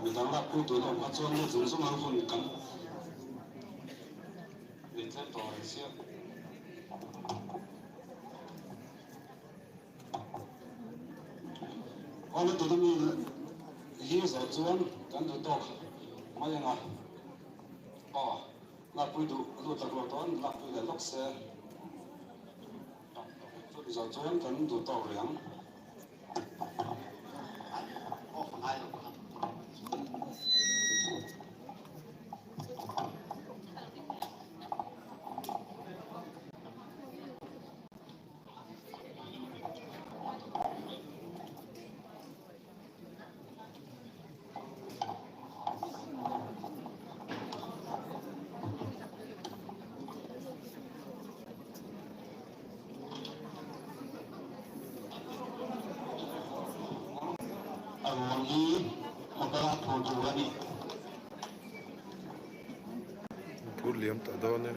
Midang lakpui tur awm kha chuan lut zung zung ang hun kan nei tlem tawh reng sia. Awle tuna mi hi zawh chuan kan duh tawk mai anga aw lakpui duh lut laklawh dawn lakpui leh lawk se chumi zawh chuan kan duh tawk rih ang. A ruang hi motor a phur tur a ni. Phur liam tawh dawn e.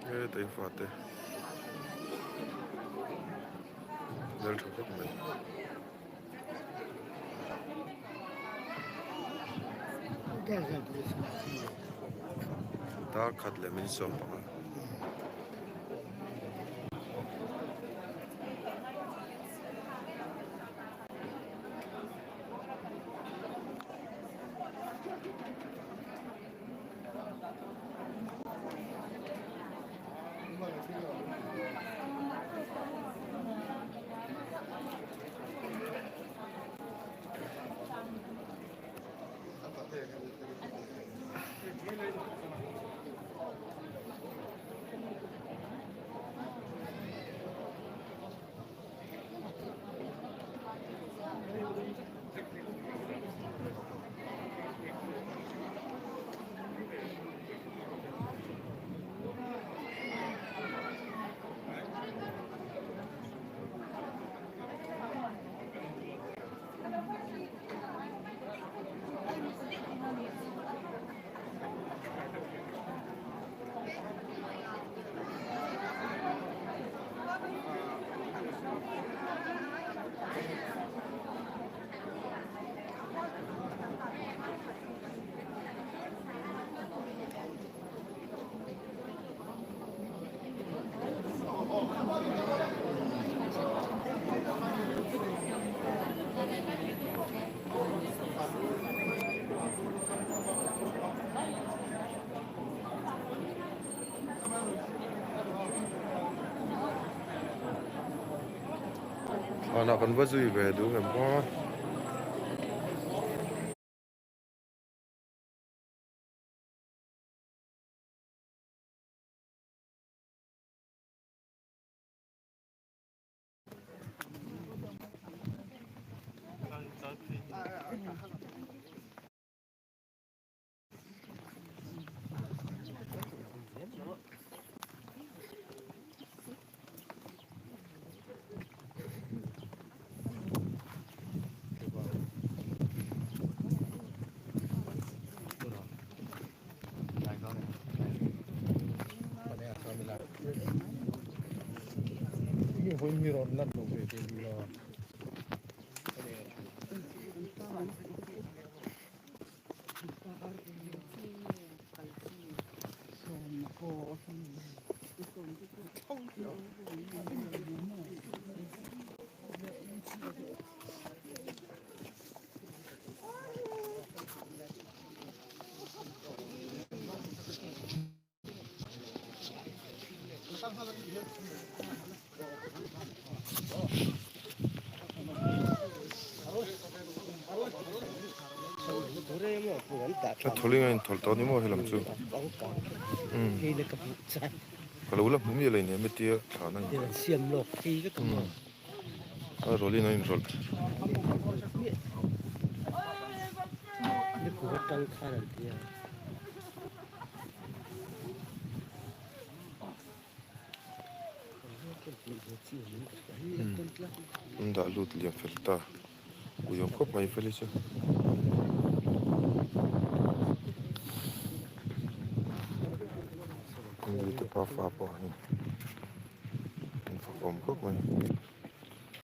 He tei fate hmel tha khawp mai. Dar khat leh min sawm panga. Thlanah kan va zui ve duh ngem aw. A thawlin a inthawlh tawh a ni maw helam chu umm ka lo la hmu miah lo in hetia thlan a ni umm a rawlin a inrawlh. An dah lut liam fel ta ui awm khawp mai fel hi chu. Mite pa fa pawh hi an fak awm khawp mai.